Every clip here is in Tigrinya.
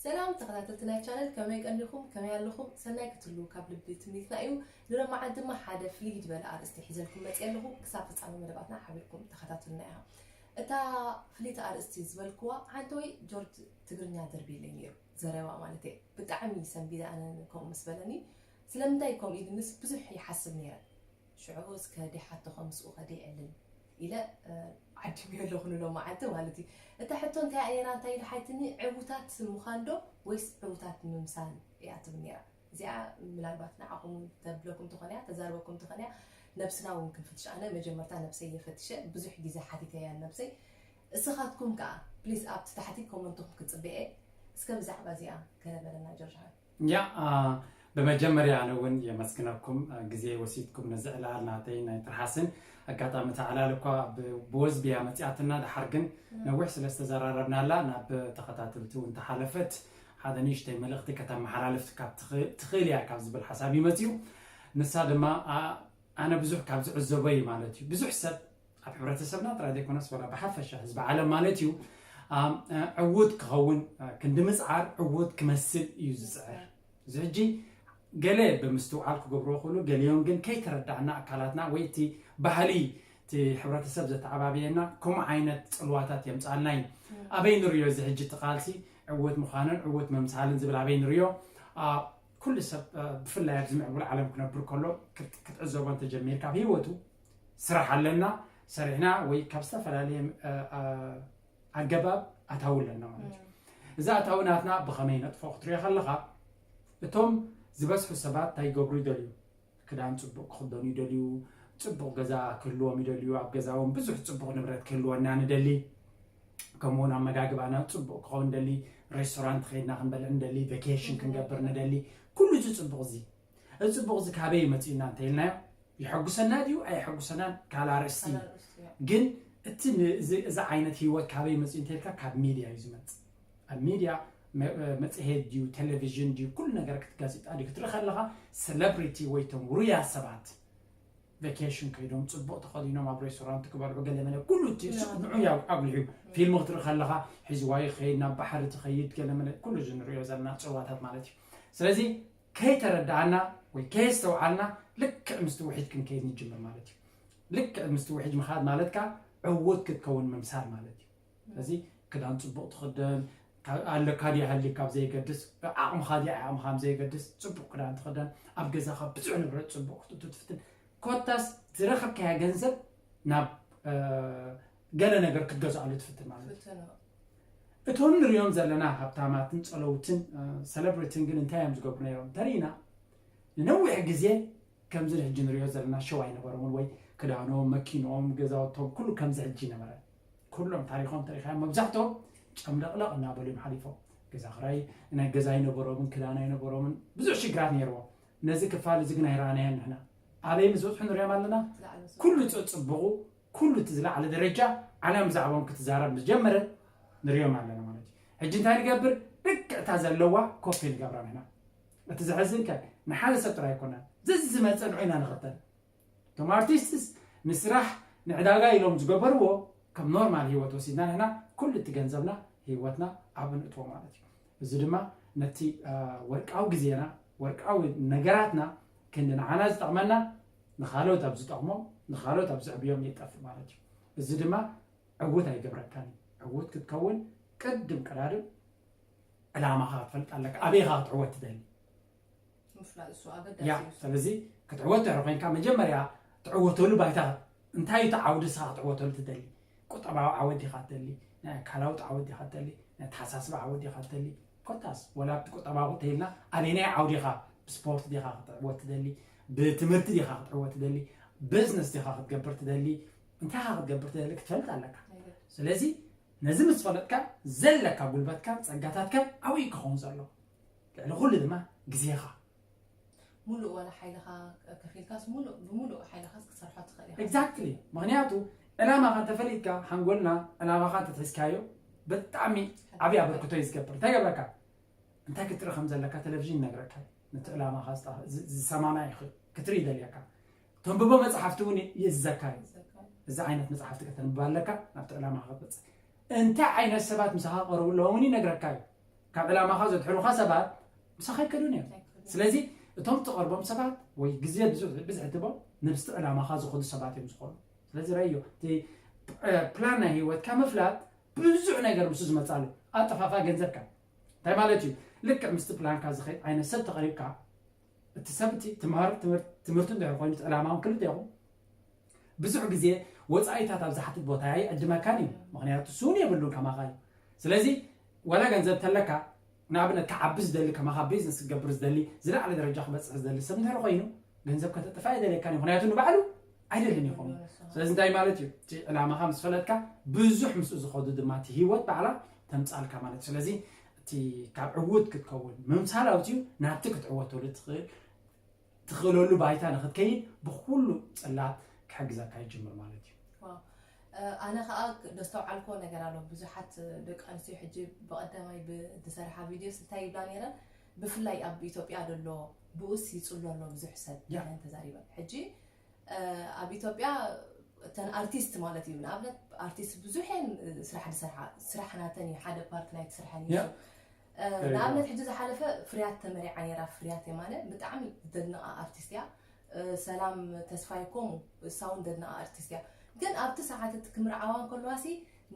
ሰላም ተኸታተልቲ ናይ ቻነል፣ ከመይ ቀኒኹም? ከመይ ኣለኹም? ሰናይ ክትህልዉ ካብ ልቢ ትምኒትና እዩ። ንሎማዓንቲ ድማ ሓደ ፍልይ ዝበለ ኣርእስቲ ሒዘልኩም መፅየ ኣለኹ። ክሳብ ፍጻመ መደባትና ሓቢርኩም ተኸታተሉና ኢኻ። እታ ፍልይቲ ኣርእስቲ ዝበልክዋ፣ ሓንቲ ወይ ጆርጅ ትግርኛ ደርቢለይ ነይሩ፣ ዘረባ ማለት እየ። ብጣዕሚ ሰንቢደ ኣነ ከምኡ ምስ በለኒ። ስለምንታይ ከምኡ ኢሉንስ ብዙሕ ይሓስብ ነይረ። ሽዑ እስከ ዲሓቶ ከምስኡ ከደ ይዕልል ኢለ ዓዲመዮ ኣለኹ ንሎማዓንቲ ማለት እዩ። እታ ሕቶ እንታይ እያ ነይራ እንታይ ኢሉ ሓቲኒ፣ ዕዉታት ምዃን ዶ ወይስ ዕዉታት ምምሳል እያ ትብል ነይራ። እዚኣ ምናልባት ንዓኹም እውን ተብለኩም ትኾን እያ፣ ተዛርበኩም ትኾን እያ። ነብስና እውን ክንፍትሽ፣ ኣነ መጀመርታ ነብሰይ እየ ፈቲሸ፣ ብዙሕ ግዜ ሓቲተያ ነብሰይ። እስኻትኩም ከኣ ፕሊስ ኣብቲ ታሕቲ ኮመንትኹም ክጽበ እየ። እስከ ብዛዕባ እዚኣ ገለ በለና ጆርጅ ሓወይ። ያ ብመጀመርያ ኣነ እውን የመስግነኩም ግዜ ወሲድኩም ነዚ ዕላል ናተይ ናይ ትርሓስን ኣጋጣሚ ተዓላል እኳ ብወዝቢ እያ መፅኣትና ድሓር ግን ነዊሕ ስለ ዝተዘራረብናላ ናብ ተኸታተልቲ እውን ተሓለፈት ሓደ ንእሽተይ መልእኽቲ ከተመሓላልፍ ትኽእል እያ ካብ ዝብል ሓሳብ እዩ መፅኡ። ንሳ ድማ ኣነ ብዙሕ ካብ ዝዕዘቦ እዩ ማለት እዩ። ብዙሕ ሰብ ኣብ ሕብረተሰብና ጥራይ ዘይኮነስ ዋላ ብሓፈሻ ህዝቢ ዓለም ማለት እዩ ዕዉት ክኸውን ክንዲ ምፅዓር ዕዉት ክመስል እዩ ዝፅዕር። እዚ ሕጂ ገለ ብምስትውዓል ክገብርዎ ክእሉ፣ ገሊኦም ግን ከይተረዳእና ኣካላትና ወይ እቲ ባህሊ እቲ ሕብረተሰብ ዘተዓባብየና ከምኡ ዓይነት ፅልዋታት የምፅኣልና እዩ። ኣበይ ንሪኦ እዚ ሕጂ እቲ ቃልሲ ዕዉት ምዃንን ዕዉት ምምሳልን ዝብል ኣበይ ንሪኦ? ኩሉ ሰብ ብፍላይ ኣብዚ ምዕቡል ዓለም ክነብር ከሎ ክትዕዘቦ እንተጀሚርካ ኣብ ህይወቱ ስራሕ ኣለና ሰሪሕና ወይ ካብ ዝተፈላለየ ኣገባብ ኣታዊ ኣለና ማለት እዩ። እዚ ኣታዊ ናትና ብኸመይ ነጥፎ ክትሪኦ ከለኻ እቶም ዝበዝሑ ሰባት እንታይ ይገብሩ ይደልዩ? ክዳን ፅቡቅ ክኽደኑ ይደልዩ፣ ፅቡቅ ገዛ ክህልዎም ይደልዩ፣ ኣብ ገዛዎም ብዙሕ ፅቡቅ ንብረት ክህልወና ንደሊ፣ ከምኡውን ኣመጋግባና ፅቡቅ ክኸውን ደሊ፣ ሬስቶራንት ከይድና ክንበልዕ ንደሊ፣ ቬኬሽን ክንገብር ንደሊ፣ ኩሉ እዚ ፅቡቅ እዚ እዚ ፅቡቅ እዚ ካበይ መፅኡና እንተኢልናዮ የሐጉሰና ድዩ ኣየሐጉሰናን ካልእ ኣርእስቲ እዩ። ግን እቲ እዚ ዓይነት ህይወት ካበይ መፅኡ እንተልካ ካብ ሚድያ እዩ ዝመፅእ። ኣብ ሚድያ መፅሄት ድዩ ቴሌቪዥን ድዩ ኩሉ ነገር ክትጋዜጣ ድዩ ክትርኢ ከለካ ሴሌብሪቲ ወይ ቶም ውሩያት ሰባት ቬኬሽን ከይዶም ፅቡቅ ተኸዲኖም ኣብ ሬስቶራንት ክበልዑ ገለ መለ ኩሉ እቲ ንዑ ኣጉልሑ ፊልም ክትርኢ ከለካ ሒዝዋ ይኸይድ ናብ ባሕሪ ትኸይድ ገለ መለ ኩሉ እዚ ንሪኦ ዘለና ፅልዋታት ማለት እዩ። ስለዚ ከይተረዳኣና ወይ ከየስተውዓልና ልክዕ ምስቲ ውሒጅ ክንከይድ ንጅምር ማለት እዩ። ልክዕ ምስቲ ውሒጅ ምኻድ ማለት ከኣ ዕዉት ክትከውን ምምሳል ማለት እዩ። ስለዚ ክዳን ፅቡቕ ትኽደን ኣለካ ድያ ሃልዩ ካብ ዘየገድስ ዓቕምኻ ድያ ዓቕምኻ ዘይገድስ ፅቡቕ ክዳን ትኽደን ኣብ ገዛኻ ብዙሕ ንብረት ፅቡቕ ክትእቱ ትፍትን ኮታስ ዝረኸብካያ ገንዘብ ናብ ገለ ነገር ክትገዝኣሉ ትፍትን ማለት እዩ። እቶም ንሪኦም ዘለና ሃብታማትን ፀለውትን ሰለብሪትን ግን እንታይ እዮም ዝገብሩ ነይሮም ተሪኢና ንነዊሕ ግዜ ከምዚ ሕጂ ንሪኦ ዘለና ሸው ኣይነበሮምን ወይ ክዳኖም መኪኖም ገዛውቶም ኩሉ ከምዚ ሕጂ ነበረ ኩሎም ታሪኮም ተሪኻዮም መብዛሕትኦም ጨምለቕለቕ እናበሉ እዮም ሓሊፎም ገዛ ክራይ ናይ ገዛ ኣይነበሮምን ክዳን ኣይነበሮምን ብዙሕ ሽግራት ነይርዎም ነዚ ክፋል እዚ ግን ኣይረኣናዮን ንሕና ኣበይ ምስ በፅሑ ንሪኦም ኣለና ኩሉ ፅፅብቑ ኩሉ እቲ ዝለዓለ ደረጃ ዓለም ብዛዕባኦም ክትዛረብ ምስ ጀመረት ንሪኦም ኣለና ማለት እዩ ሕጂ እንታይ ንገብር ልክዕ እታ ዘለዋ ኮፒ ንገብራ ንሕና እቲ ዘሕዝን ከ ንሓደ ሰብ ጥራይ ኣይኮነን ዘዝመፀ ንዑ ኢና ንኽተል እቶም ኣርቲስትስ ንስራሕ ንዕዳጋ ኢሎም ዝገበርዎ ከም ኖርማል ህይወት ወሲድና ንሕና ኩሉ እቲ ገንዘብና ህይወትና ኣብ ንእትዎ ማለት እዩ እዚ ድማ ነቲ ወርቃዊ ግዜና ወርቃዊ ነገራትና ክንዲ ንዓና ዝጠቕመና ንኻልኦት ኣብ ዝጠቕሞም ንኻልኦት ኣብ ዘዕብዮም የጠፍእ ማለት እዩ እዚ ድማ ዕውት ኣይገብረካን እዩ ዕውት ክትከውን ቅድም ቀዳድም ዕላማኻ ክትፈልጥ ኣለካ ኣበይኻ ክትዕወት ትደሊ ያ ስለዚ ክትዕወት ድሕሪ ኮይንካ መጀመርያ ትዕወተሉ ባይታ እንታይ እዩ ዓውዲ ስኻ ክትዕወተሉ ትደሊ ቁጠባዊ ዓወት ዲኻ ትደሊ ናይ ኣካላዊ ዓወት ዲኻ ትደሊ ናይ ተሓሳስባ ዓወት ዲኻ ትደሊ ኮታስ ወላ ኣብቲ ቁጠባዊ ተይልና ኣበይናይ ዓውዲ ኢኻ ብስፖርት ዲኻ ክትዕወት ትደሊ ብትምህርቲ ዲኻ ክትዕወት ትደሊ ቢዝነስ ዲኻ ክትገብር ትደሊ እንታይ ኢኻ ክትገብር ትደሊ ክትፈልጥ ኣለካ ስለዚ ነዚ ምስ ፈለጥካ ዘለካ ጉልበትካን ጸጋታትካን ኣብኡ ክኸውን ዘሎ ልዕሊ ኩሉ ድማ ግዜኻ ሙሉእ ዋላ ሓይልኻ ከፊልካስ ሙሉእ ብሙሉእ ሓይልኻስ ክትሰርሖ ትኽእል ኢኻ። Exactly ምኽንያቱ ዕላማኻ እንተፈሊጥካ ሓንጎልና ዕላማኻ እንተትሒዝካዮ ብጣዕሚ ዓብዪ ኣበርክቶ እዩ ዝገብር እንታይ ገብረካ እንታይ ክትርኢ ከም ዘለካ ቴሌቪዥን ይነግረካ እዩ ነቲ ዕላማኻ ዝሰማማዕ ይኽእል ክትርኢ ይደልየካ ተንብቦ መፅሓፍቲ እውን ይእዝዘካ እዩ እዚ ዓይነት መፅሓፍቲ ከተንብብ ኣለካ ናብቲ ዕላማኻ ክትበፅሕ እንታይ ዓይነት ሰባት ምሳኻ ክቐርቡ ኣለዎም እውን ይነግረካ እዩ ካብ ዕላማኻ ዘድሕሩኻ ሰባት ምሳኻ ኣይከዱን እዮም። ስለዚ እቶም ትቐርቦም ሰባት ወይ ግዜ ብዙሕ ብዝሕ ትቦም ንብስቲ ዕላማኻ ዝኾኑ ሰባት እዮም ዝኾኑ። ስለዚ ረዮ እቲ ፕላን ናይ ህይወትካ ምፍላጥ ብዙሕ ነገር ምስ ዝመፃሉ ኣጠፋፋ ገንዘብካ እንታይ ማለት እዩ? ልክዕ ምስቲ ፕላንካ ዝኸይድ ዓይነት ሰብ ተቐሪብካ እቲ ሰብ እቲ ትምሃር ትምህርት- ትምህርቱ እንድሕር ኮይኑ እቲ ዕላማውን ክልተ ይኹም ብዙሕ ግዜ ወፃኢታት ኣብ ዝሓትት ቦታ ይዕድመካን እዩ። ምክንያቱ ስውን የብሉን ከማኻ እዩ። ስለዚ ዋላ ገንዘብ ተለካ ንኣብነት ክዓቢ ዝደሊ ከማኻ ቢዝነስ ክገብር ዝደሊ ዝለዓለ ደረጃ ክበፅሕ ዝደሊ ሰብ እንድሕር ኮይኑ ገንዘብ ከተጥፋ የደልየካን እዩ። ምክንያቱ ንባዕሉ ኣይደልን ይኸውን። ስለዚ እንታይ ማለት እዩ? እቲ ዕላማኻ ምስ ፈለጥካ ብዙሕ ምስኡ ዝኸዱ ድማ እቲ ህይወት ባዕላ ተምፃልካ ማለት እዩ። ስለዚ እቲ ካብ ዕዉት ክትከውን ምምሳል ኣውፅዩ ናብቲ ክትዕወተሉ ትኽእል ትኽእለሉ ባይታ ንክትከይድ ብኩሉ ፅላት ክሕግዘካ ይጅምር ማለት እዩ። ኣነ ከዓ ደስተውዓልኮ ነገር ኣሎ። ብዙሓት ደቂ ኣንስትዮ ሕጂ ብቀዳማይ ብዝሰርሓ ቪድዮስ እንታይ ይብላ ነይረን? ብፍላይ ኣብ ኢትዮጵያ ዘሎ ብኡስ ይፅሎ ኣሎ ብዙሕ ሰብ ተዛሪበን። ሕጂ ኣብ ኢትዮጵያ እተን ኣርቲስት ማለት እዩ ንኣብነት ኣርቲስት ብዙሕ የን ስራሕ ዝሰርሓ ስራሕ ናተን እዩ ሓደ ፓርት ናይቲ ስርሐን እዩ ንኣብነት ሕጂ ዝሓለፈ ፍርያት ተመሪዓ ነራ ፍርያት የማነ ብጣዕሚ ዘድንቃ ኣርቲስት እያ ሰላም ተስፋይ ኮሙ እሳ እውን ዘድንቃ ኣርቲስት እያ ግን ኣብቲ ሰዓት እቲ ክምርዓዋ እንከለዋ ሲ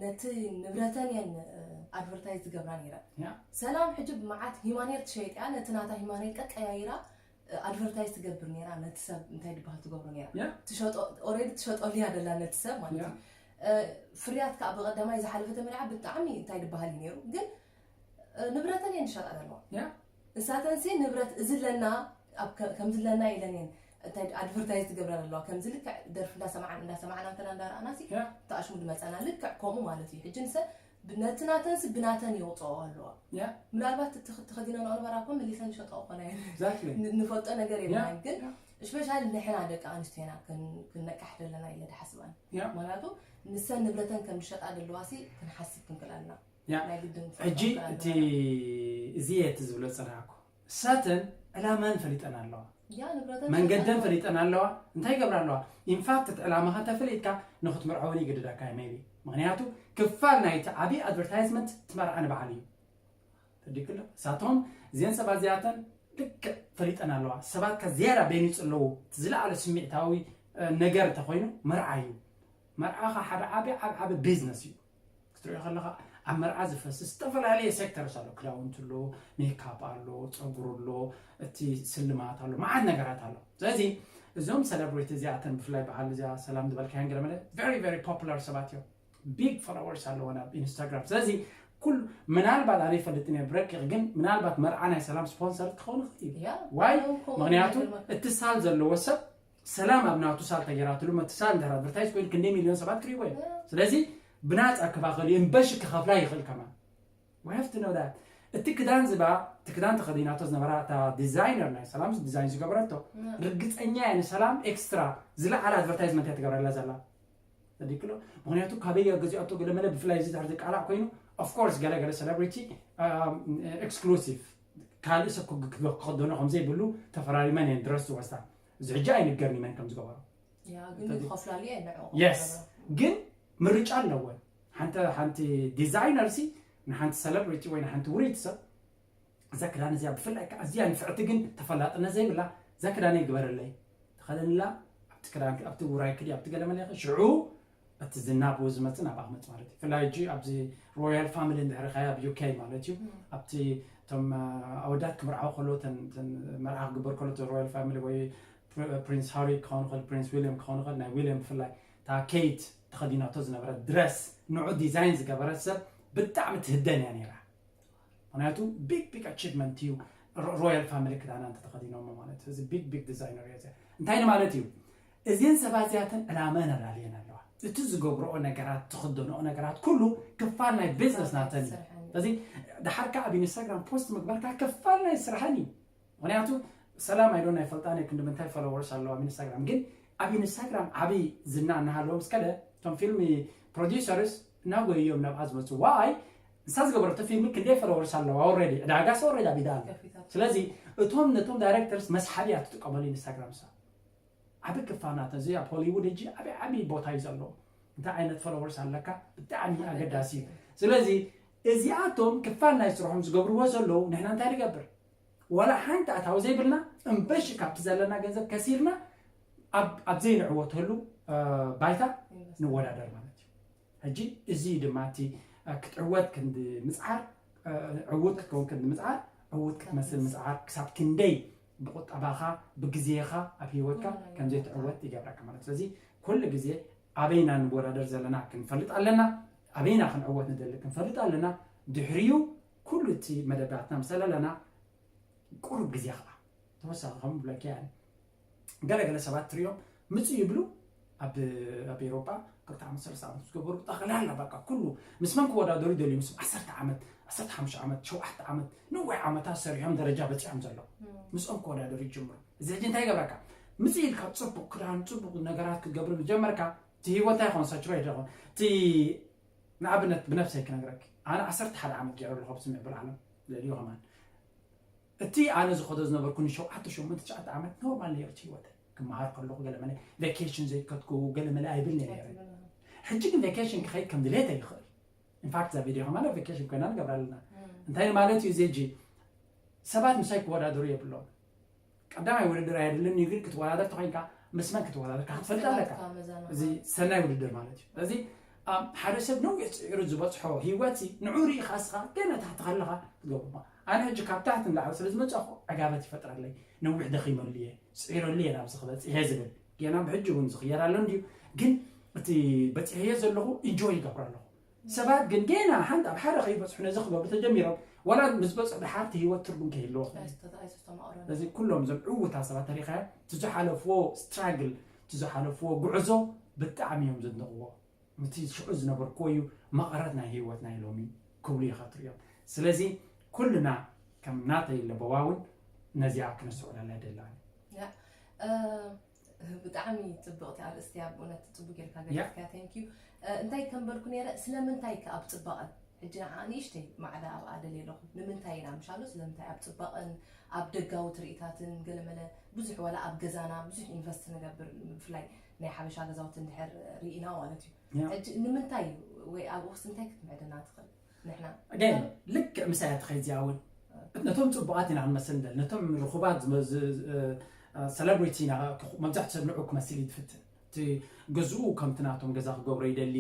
ነቲ ንብረተን የን ኣድቨርታይዝ ዝገብራ ነይረን ሰላም ሕጂ ብመዓት ሂማኔር ትሸይጥ እያ ነቲ ናታ ሂማኔር ቀቀያይራ ኣድቨርታይዝ ትገብር ነራ ነቲ ሰብ እንታይ ድበሃል ትገብሮ ነራ ትሸጦ ኦሬዲ ትሸጦ ሊያ ደላ ነቲ ሰብ ማለት እዩ ፍርያት ከዓ ብቀዳማይ ዝሓለፈ ተመሪዓ ብጣዕሚ እንታይ ድበሃል እዩ ነሩ ግን ንብረተን እየን ዝሸጣ ዘለዋ እሳተን ሲ ንብረት እዚ ለና ከምዚ ለና ኢለን እየን እንታይ ኣድቨርታይዝ ትገብራ ዘለዋ ከምዚ ልክዕ ደርፊ እንዳሰማዕና እንዳሰማዕና እንተና እንዳረኣና ሲ ተኣሽሙ ድመፀና ልክዕ ከምኡ ማለት እዩ ሕጂ ንሰ ነቲ ናተንስ ብናተን የውፅኦ ኣለዋ ምናልባት ተኸዲነን ኣንበራ ኮ መሊሰን ይሸጠኦ ኮና ንፈልጦ ነገር የለን ግን ስፔሻሊ ንሕና ደቂ ኣንስትዮና ክንነቃሕ ዘለና ኢለ ድሓስባን ምክንያቱ ንሰን ንብረተን ከም ዝሸጣ ደለዋ ሲ ክንሓስብ ክንክእል ኣለና ሕጂ እቲ እዚ እቲ ዝብሎ ፅናዕኩ እሳተን ዕላመን ፈሊጠን ኣለዋ መንገደን ፈሊጠን ኣለዋ እንታይ ይገብራ ኣለዋ ኢንፋክት እቲ ዕላማኻ ተፈሊጥካ ንክትምርዐውን ይግድደካ ሜቢ ምክንያቱ ክፋል ናይቲ ዓብዪ ኣድቨርታይዝመንት ትመርዓ ንበዓል እዩ ተዲክሎ እሳቶም እዚአን ሰባት እዚኣተን ልክዕ ፈሊጠን ኣለዋ ሰባትካ ዝያዳ ቤኒፅ ኣለዉ ዝለዓለ ስሚዕታዊ ነገር እንተኮይኑ መርዓ እዩ መርዓኻ ሓደ ዓብ ዓብ ዓብ ቢዝነስ እዩ ክትሪኦ ከለካ ኣብ መርዓ ዝፈስስ ዝተፈላለየ ሴክተርስ ኣሎ ክዳውንቲ ኣሎ ሜካፕ ኣሎ ፀጉሪ ኣሎ እቲ ስልማት ኣሎ መዓት ነገራት ኣሎ ስለዚ እዞም ሰለብሪቲ እዚኣተን ብፍላይ በዓል እዚኣ ሰላም ዝበልካያን ገለመለ very very popular ሰባት እዮም big followers ኣለወን ኣብ ኢንስታግራም ስለዚ ኩል ምናልባት ኣነ ይፈልጥን እየ ብረቂቕ ግን ምናልባት መርዓ ናይ ሰላም ስፖንሰር ክኸውን ይኽእል እዩ ዋይ ምክንያቱ እቲ ሳል ዘለዎ ሰብ ሰላም ኣብ ናቱ ሳል ተገይራትሉ መትሳል እንድሕር ኣድቨርታይዝ ኮይኑ ክንደይ ሚሊዮን ሰባት ክሪእዎ እዮም ስለዚ ብናፃ ክባኸል እዩ እምበሺ ክኸፍላ ይኽእል ከማን We have to know that እቲ ክዳን ዝባ እቲ ክዳን ተኸዲናቶ ዝነበራ እታ ዲዛይነር ናይ ሰላም ዲዛይን ዝገበረቶ ርግፀኛ እየ ንሰላም ኤክስትራ ዝለዓለ ኣድቨርታይዝመንት እያ ትገብረላ ዘላ ተዲክሎ ምክንያቱ ካበይ ገዚኣቶ ገለመለ ብፍላይ እዚ ድሕር ዝቃላዕ ኮይኑ ኦፍኮርስ ገለገለ ሰለብሪቲ ኤክስክሉሲቭ ካልእ ሰብ ክኸደኖ ከምዘይብሉ ተፈራሪመን እየን ድረስ ዝወስዳ እዚ ሕጂ ኣይንገርኒ መን ከም ዝገበሮ የስ ግን ምርጫ ኣለወን ሓንቲ ሓንቲ ዲዛይነር ሲ ንሓንቲ ሰለብሪቲ ወይ ንሓንቲ ውሪት ሰብ እዛ ክዳን እዚኣ ብፍላይ ከዓ እዚኣ ንፍዕቲ ግን ተፈላጥነት ዘይብላ እዛ ክዳነይ ግበረለይ ተኸደንላ ኣብቲ ክዳን ኣብቲ ውራይ ክዲ ኣብቲ ገለ መለ ሽዑ እቲ ዝና ብኡ ዝመፅእ ናብኣ ክመፅ ማለት እዩ ብፍላይ ሕጂ ኣብዚ ሮያል ፋሚሊ እንድሕር ኸያ ኣብ ዩኬ ማለት እዩ ኣብቲ እቶም ኣወዳት ክምርዓው ከሎ መርዓ ክግበር ከሎ ሮያል ፋሚሊ ወይ ፕሪንስ ሃሪ ክኸውን ይኽእል ፕሪንስ ዊልያም ክኸውን ይኽእል ናይ ዊልያም ብፍላይ እታ ኬት ተኸዲናቶ ዝነበረት ድረስ ንዑ ዲዛይን ዝገበረት ሰብ ብጣዕሚ ትህደን እያ ነይራ ምክንያቱ ቢግ ቢግ ኣቺቭመንት እዩ ሮያል ፋሚሊ ክዳና እንተተኸዲኖሞ ማለት እዚ ቢግ ቢግ ዲዛይነር እየ እንታይ ማለት እዩ እዚን ሰባት እዚኣተን ዕላመን ኣላልየን ኣለዋ እቲ ዝገብረኦ ነገራት ትኽደንኦ ነገራት ኩሉ ክፋል ናይ ቢዝነስ ናተን እዩ ስለዚ ድሓርካ ኣብ ኢንስታግራም ፖስት ምግባርካ ክፋል ናይ ስራሕን እዩ ምክንያቱ ሰላም ኣይዶን ኣይፈልጣን እየ ክንዲ ምንታይ ፎሎወርስ ኣለዋ ኣብ ኢንስታግራም ግን ኣብ ኢንስታግራም ዓብይ ዝና እናሃለዎም እስከለ እቶም ፊልም ፕሮዲሰርስ እናጎየዮም ናብኣ ዝመፁ ዋይ ንሳ ዝገበረቶ ፊልም ክንደይ ፎሎወርስ ኣለዋ ኦልሬዲ ዕዳጋስ ኦልሬዲ ኣቢዳ ኣሎ ስለዚ እቶም ነቶም ዳይሬክተርስ መስሓቢ እያ ትጥቀመሉ ኢንስታግራም ሳ ዓቢ ክፋል ናተን እዚ ኣብ ሆሊውድ ሕጂ ዓቢ ዓቢ ቦታ እዩ ዘለዎ እንታይ ዓይነት ፎሎወርስ ኣለካ ብጣዕሚ ኣገዳሲ እዩ ስለዚ እዚኣቶም ክፋል ናይ ስርሖም ዝገብርዎ ዘለዉ ንሕና እንታይ ንገብር? ዋላ ሓንቲ ኣታዊ ዘይብልና እምበሽ ካብቲ ዘለና ገንዘብ ከሲርና ኣብ ኣብ ዘይንዕወተሉ ባይታ ንወዳደር ማለት እዩ። ሕጂ እዚ ድማ እቲ ክትዕወት ክንዲ ምፅዓር፣ ዕዉት ክትከውን ክንዲ ምፅዓር፣ ዕዉት ክትመስል ምፅዓር ክሳብ ክንደይ ብቁጠባኻ ብግዜኻ ኣብ ሂወትካ ከምዘይትዕወት ይገብረካ ማለት። ስለዚ ኩሉ ግዜ ኣበይና ንወዳደር ዘለና ክንፈልጥ ኣለና። ኣበይና ክንዕወት ንደሊ ክንፈልጥ ኣለና። ድሕሪኡ ኩሉ እቲ መደባትና ምስ ኣለና ቁሩብ ግዜ ከዓ ተወሳኺ ከም ብለኪ ገለገለ ሰባት ትሪኦም ምፁ ይብሉ። ኣብ ኣብ ኤሮጳ ክልተ ዓመት ሰለስተ ዓመት ዝገበሩ ጠቕላላ በቃ ኩሉ ምስ መን ክወዳደሩ ይደልዩ? ምስ ዓሰርተ ዓመት፣ ዓሰርተ ሓሙሽተ ዓመት፣ ሸውዓተ ዓመት፣ ነዊሕ ዓመታት ሰሪሖም ደረጃ በፂሖም ዘለዉ ምስኦም ክወዳደሩ ይጅምሩ። እዚ ሕጂ እንታይ ይገብረካ? ምፅ ኢልካ ፅቡቅ ክዳን ፅቡቅ ነገራት ክትገብር ዝጀመርካ እቲ ሂወት እንታይ ይኸውን? ሳቹሬት ይኸውን። እቲ ንኣብነት ብነብሰይ ክነግረኪ ኣነ ዓሰርተ ሓደ ዓመት ገይረ ኣለኹ ኣብ ስምዕ ብልዓለም ልዕሊኡ ከማን እቲ ኣነ ዝኸዶ ዝነበርኩ ንሸውዓተ ሸሞንተ ትሽዓተ ዓመት ኖርማል ነይሩ እቲ ሂወተይ። ክመሃር ከለኹ ገለ መለ ቬኬሽን ዘይከድኩ ገለ መለ ኣይብልኒ ነይረ። ሕጂ ግን ቬኬሽን ክኸይድ ከም ድሌት ይኽእል። ኢንፋክት እዛ ቪድዮ ከማን ቬኬሽን ኮይና ንገብራ ኣለና። እንታይ ማለት እዩ እዚ ሕጂ ሰባት ምሳይ ክወዳደሩ የብሎም። ቀዳማይ ውድድር ኣየድልን እዩ ግን ክትወዳደር ተኮይንካ ምስ መን ክትወዳደር ክትፈልጥ ኣለካ። እዚ ሰናይ ውድድር ማለት እዩ። ስለዚ ሓደ ሰብ ነዊሕ ፅዒሩ ዝበፅሖ ሂወት ንዑ ርኢኻ እስኻ ገና ታሕቲ ከለኻ ትገብርማ። ኣነ ሕጂ ካብ ታሕቲ ንላዕሊ ስለ ዝመፀኹ ዕጋበት ይፈጥረለይ። ነዊሕ ደኺመሉ እየ፣ ፅዒረሉ እየ ናብዚ ክበፅሕ እየ ዝብል። ገና ብሕጂ እውን ዝኽየር ኣሎ እንድዩ። ግን እቲ በፂሐዮ ዘለኹ ኢንጆይ ይገብሮ ኣለኹ። ሰባት ግን ገና ሓንቲ ኣብ ሓደ ከይበፅሑ ነዚ ክገብሩ ተጀሚሮም ዋላ ምስ በፅሑ ድሓር እቲ ሂወት ትርጉም ከይህልዎ እዚ ኩሎም እዞም ዕውታ ሰባት ተሪኻዮ እቲ ዝሓለፍዎ ስትራግል እቲ ዝሓለፍዎ ጉዕዞ ብጣዕሚ እዮም ዘድንቕዎ። እቲ ሽዑ ዝነበርክዎ እዩ መቐረት ናይ ሂወት ናይ ሎሚ ክብሉ ኢኻ ትሪኦም። ስለዚ ኩልና ከም ናተይ ለበዋ እውን ነዚኣ ክነስተውዕለላ ደላኒ። ብጣዕሚ ፅብቕቲ ኣርእስቲ እያ ብእውነት ፅቡቅ ጌርካ ገለፅካያ thank you። እንታይ ከም በልኩ ነይረ ስለምንታይ ከ ኣብ ፅባቐን ሕጂ ንዓ ንእሽተይ ማዕዳ ኣብኣ ደልየ ኣለኹ ንምንታይ ኢና ምሻሉ ስለምንታይ ኣብ ፅባቐን ኣብ ደጋዊ ትርኢታትን ገለመለ ብዙሕ ዋላ ኣብ ገዛና ብዙሕ ኢንቨስት ንገብር ብፍላይ ናይ ሓበሻ ገዛውቲ እንድሕር ርኢና ማለት እዩ ሕጂ ንምንታይ እዩ ወይ ኣብ ኦክስ እንታይ ክትምዕደና ትኽእል ንሕና ኣጋይን ልክዕ ምሳይ ትኸይድ እዚኣ እውን ነቶም ፅቡቓት ኢና ክንመስል ንደሊ ነቶም ርኹባት ሰለብሪቲ ኢና መብዛሕትኡ ሰብ ንዑ ክመስል እዩ ዝፍትን እቲ ገዝኡ ከምቲ ናቶም ገዛ ክገብሮ ይደሊ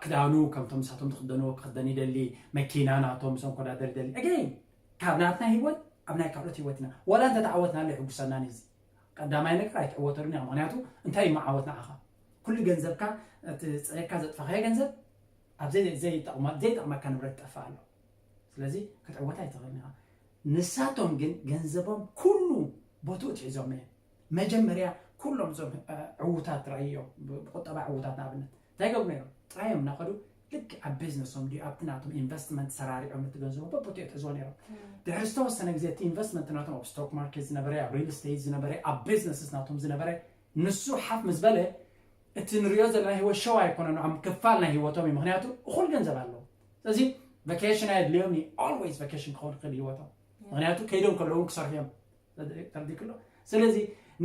ክዳኑ ከምቶም ምሳቶም ዝክደንዎ ክክደን ይደሊ መኪና ናቶም ምስኦም ኮዳደር ይደሊ ኣጋይን ካብ ናትና ህይወት ኣብ ናይ ካልኦት ህይወት ኢና ዋላ እንተተዓወትናሉ ይሕጉሰና ነዚ ቀዳማይ ነገር ኣይትዕወተሉን ኢኻ ምክንያቱ እንታይ እዩ መዓወት ንዓኻ ኩሉ ገንዘብካ እቲ ፅዒርካ ዘጥፋኻዮ ገንዘብ ኣብ ዘይጠቕመካ ንብረት ትጠፍእ ኣሎ ስለዚ ክትዕወት ኣይትኽእልን ኢኻ ንሳቶም ግን ገንዘቦም ኩሉ ቦትኡ ትሒዞም እዮም መጀመርያ ኩሎም እዞም ዕዉታት ረእዮ ብቁጠባ ዕዉታት ንኣብነት እንታይ ገብሩ ነይሮም ጥራዮም እናኸዱ ልክ ኣብ ቢዝነሶም ድዩ ኣብቲ ናቶም ኢንቨስትመንት ሰራሪዖም እቲ ገንዘቦም በቦትኡ ትሕዝዎ ነይሮም ድሕሪ ዝተወሰነ ግዜ እቲ ኢንቨስትመንት ናቶም ኣብ ስቶክ ማርኬት ዝነበረ ኣብ ሪል ስቴት ዝነበረ ኣብ ቢዝነስስ ናቶም ዝነበረ ንሱ ሓፍ ምስ በለ እቲ ንሪኦ ዘለና ህይወት ሸው ኣይኮነን ንዖም ክፋል ናይ ህይወቶም እዩ ምክንያቱ እኹል ገንዘብ ኣለዎ ስለዚ ቫኬሽን ኣየድልዮም እዩ always ቫኬሽን ክኸውን ይኽእል ህይወቶም ምክንያቱ ከይዶም ከለውን ክሰርሑ እዮም ተርዲክሎ ስለዚ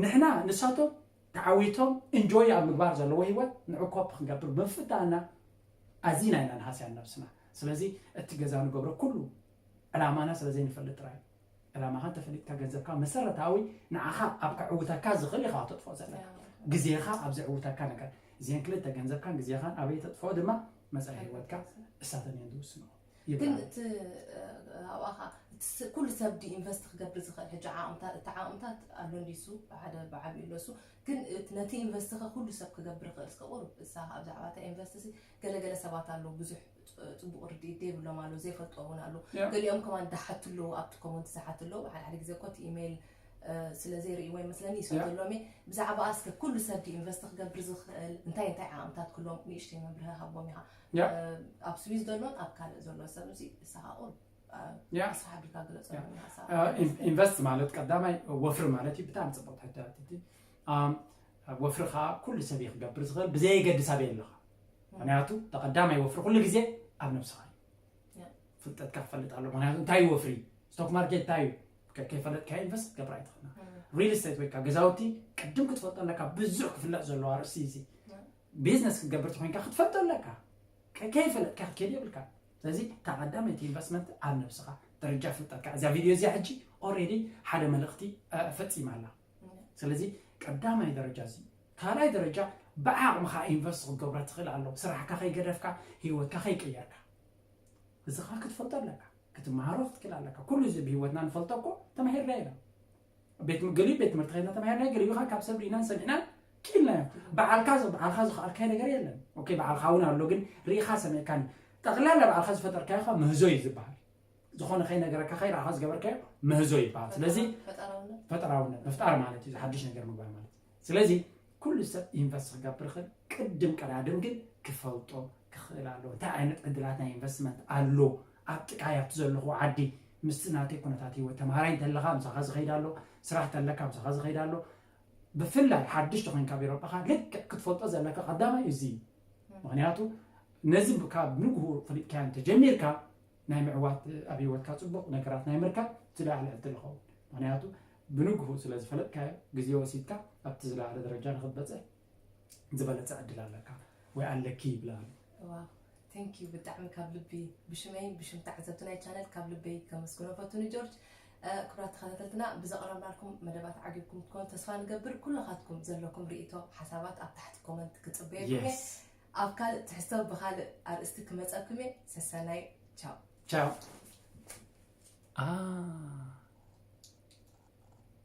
ንሕና ንሳቶም ተዓዊቶም ኢንጆይ ኣብ ምግባር ዘለዎ ህይወት ንዑ ኮፕ ክንገብር ብምፍታና ኣዚና ኢና ንሃስያ ነብስና ስለዚ እቲ ገዛ ንገብሮ ኩሉ ዕላማና ስለ ዘይንፈልጥ ጥራይ ዕላማኻ እንተፈሊጥካ ገንዘብካ መሰረታዊ ንዓኻ ኣብ ከዕውተካ ዝኽእል ኢኻ ተጥፎ ዘለና ግዜኻ ኣብ ዘዕውተካ ነገር እዚአን ክልተ ገንዘብካን ግዜኻን ኣበይ ተጥፍኦ ድማ መፃኢ ህይወትካ እሳተን እየን ዝውስንኦ ግን እቲ ኣብኣኻ ኩሉ ሰብ ዲ ኢንቨስት ክገብር ዝኽእል ሕጂ ዓቕምታት እቲ ዓቕምታት ኣሎ እንዲሱ ሓደ ብዓብዩ ኣለሱ ግን ነቲ ኢንቨስት ከ ኩሉ ሰብ ክገብር ይኽእል እስከ ቁሩብ እሳ ኣብ ዛዕባ እታ ኢንቨስት ሲ ገለገለ ሰባት ኣለዉ ብዙሕ ፅቡቅ ርድኢት ዘይብሎም ኣለዉ ዘይፈልጥዎ እውን ኣለዉ ገሊኦም ከማን ዝሓቱ ኣለዉ ኣብቲ ኮመንት ዝሓቱ ኣለዉ ሓደ ሓደ ግዜ እኮ እቲ ኢሜይል ስለ ዘይርእይዎ ይመስለኒ ይሰደሎም እየ ብዛዕባ እስከ ኩሉ ሰብ ዲ ኢንቨስት ክገብር ዝኽእል እንታይ እንታይ ዓቕምታት ክሎም ንእሽተይ መብርሂ ሃቦም ኢኻ ኣብ ስዊዝ ዘሎን ኣብ ካልእ ዘሎ ሰብ እዚ ንስኻ ቁሩብ ኣስፍሕ ኣቢልካ ግለፀሎም ኢኻ ኢንቨስት ማለት ቀዳማይ ወፍሪ ማለት እዩ ብጣዕሚ ፅቡቅ ሕቶ ወፍሪ ከዓ ኩሉ ሰብ እዩ ክገብር ዝኽእል ብዘየገድስ ኣበይ ኣለኻ ምክንያቱ ተቀዳማይ ወፍሪ ኩሉ ግዜ ኣብ ነብስኻ እዩ ፍልጠትካ ክፈልጥ ኣሎ ምክንያቱ እንታይ እዩ ወፍሪ ስቶክ ማርኬት እንታይ እዩ ከይፈለጥካ ኢንቨስት ክትገብር ኣይትኽእልና ሪል ስቴት ወይ ከዓ ገዛውቲ ቅድም ክትፈልጦ ኣለካ ብዙሕ ክፍለጥ ዘለዎ ኣርእስቲ እዚ ቢዝነስ ክትገብር ተኮይንካ ክትፈልጦ ኣለካ ከይፈለጥካ ክትከይድ የብልካ ስለዚ እታ ቀዳመይቲ ኢንቨስትመንት ኣብ ነብስኻ ደረጃ ፍልጠትካ። እዛ ቪድዮ እዚኣ ሕጂ ኦልሬዲ ሓደ መልእኽቲ ፈፂማ ኣላ። ስለዚ ቀዳማይ ደረጃ እዚ። ካልኣይ ደረጃ ብዓቕምኻ ኢንቨስት ክትገብሮ ትኽእል ኣሎ። ስራሕካ ከይገደፍካ፣ ህይወትካ ከይቀየርካ፣ እዚ ከዓ ክትፈልጦ ኣለካ። ክትመሃሮ ክትክእል ኣለካ። ኩሉ እዚ ብህይወትና ንፈልጦ እኮ ተማሂርና ኢና። ቤት ገሊኡ ቤት ትምህርቲ ከይድና ተማሂርና፣ ገሊኡ ከዓ ካብ ሰብ ርኢናን ሰሚዕናን ክኢልናዮ። በዓልካ በዓልካ ዝኸኣልካዮ ነገር የለን። ኦኬ፣ በዓልካ እውን ኣሎ፣ ግን ርኢኻ ሰሚዕካን ጠቕላላ በዓልካ ዝፈጠርካዮ ከዓ ምህዞ እዩ ዝበሃል። ዝኾነ ከይነገረካ ከይረኣኻ ዝገበርካዮ ምህዞ ይበሃል። ስለዚ ፈጠራውነት ምፍጣር ማለት እዩ፣ ሓድሽ ነገር ምግባር ማለት። ስለዚ ኩሉ ሰብ ኢንቨስት ክገብር ይኽእል። ቅድም ቀዳድም ግን ክፈልጦ ክኽእል ኣለዎ። እንታይ ዓይነት ዕድላት ናይ ኢንቨስትመንት ኣሎ ኣብ ጥቃይ ኣብቲ ዘለኹ ዓዲ፣ ምስቲ ናተይ ኩነታት ህይወት፣ ተምሃራይ እንተለኻ ምሳኻ ዝኸይድ ኣሎ፣ ስራሕ እንተለካ ምሳኻ ዝኸይድ ኣሎ። ብፍላይ ሓድሽ ተኾይንካ ኣብ ኤሮጳኻ ልክዕ ክትፈልጦ ዘለካ ቀዳማይ እዚ እዩ። ምኽንያቱ ነዚ ካብ ንግሁ ፈሊጥካዮ እንተጀሚርካ ናይ ምዕዋት ኣብ ህይወትካ ፅቡቕ ነገራት ናይ ምርካብ ዝለዓለ ዕድል ይኸውን። ምኽንያቱ ብንግሁ ስለ ዝፈለጥካዮ ግዜ ወሲድካ ኣብቲ ዝለዓለ ደረጃ ንክትበፅሕ ዝበለፀ ዕድል ኣለካ ወይ ኣለኪ ይብላ። ዋው፣ ቴንክ ዩ ብጣዕሚ ካብ ልቢ ብሽመይን ብሽም ተዓዘብቲ ናይ ቻነል ካብ ልበይ ከመስግኖ ፈቱ ንጆርጅ። ክብራት ተኸታተልትና ብዘቕረብናልኩም መደባት ዓጊብኩም ትኮኑ ተስፋ ንገብር። ኩልኻትኩም ዘለኩም ርእቶ ሓሳባት ኣብ ታሕቲ ኮመንት ክፅበየኩም እየ። ኣብ ካልእ ትሕዝቶ ብኻልእ ኣርእስቲ ክመፀኩም እየ። ሰሰናይ። ቻው። ቻው።